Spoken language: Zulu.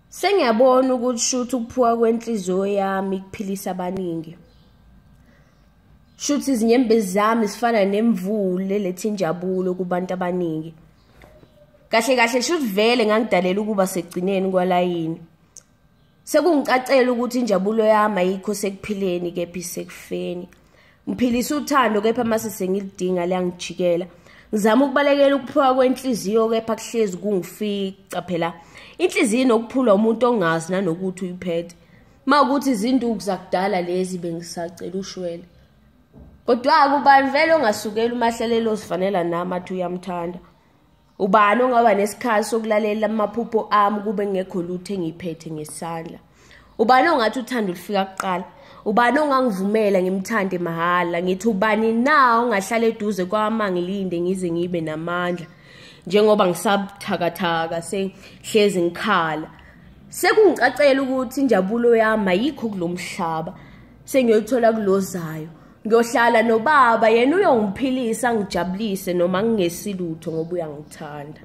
Sengiyabona ukuthi shuthi ukuphuka kwenhliziyo yami kuphilisa abaningi. Shuthi izinyembezi zami zifana nemvula eletha injabulo kubantu abaningi. Kahle kahle shuthi vele ngangidalela ukuba sekugcineni kwalayini. Sekungicacela ukuthi injabulo yami ayikho sekuphileni kepha isekufeni. Ngiphilisa uthando kepha mase sengilidinga liyangijikela. Ngizama ukubalekela ukuphuka kwenhliziyo kepha kuhlezi kungifica phela. Inhliziyo inokuphulwa umuntu ongazi nanokuthi uyiphethe. Mawukuthi izinduku zakudala lezi bengisacela ushwele. Kodwa-ke ubani vele ongasukela uMahlalelo ozifanela nami athi uyamthanda? Ubani ongaba nesikhathi sokulalela amaphupho ami kube ngekho lutho engiyiphethe ngesandla? Ubani ongathi uthando lufika kuqala? Ubani ongangivumela ngimthande mahhala? Ngithi ubani na ongahlala eduze kwami angilinde ngize ngibe namandla? Njengoba ngisabuthakathaka sengihlezi ngikhala. Sekungicacela ukuthi injabulo yami ayikho kulo mhlaba. Sengiyoyithola kulozayo. Ngiyohlala nobaba yena uyongiphilisa angijabulise noma ngingesilutho ngoba uyangithanda.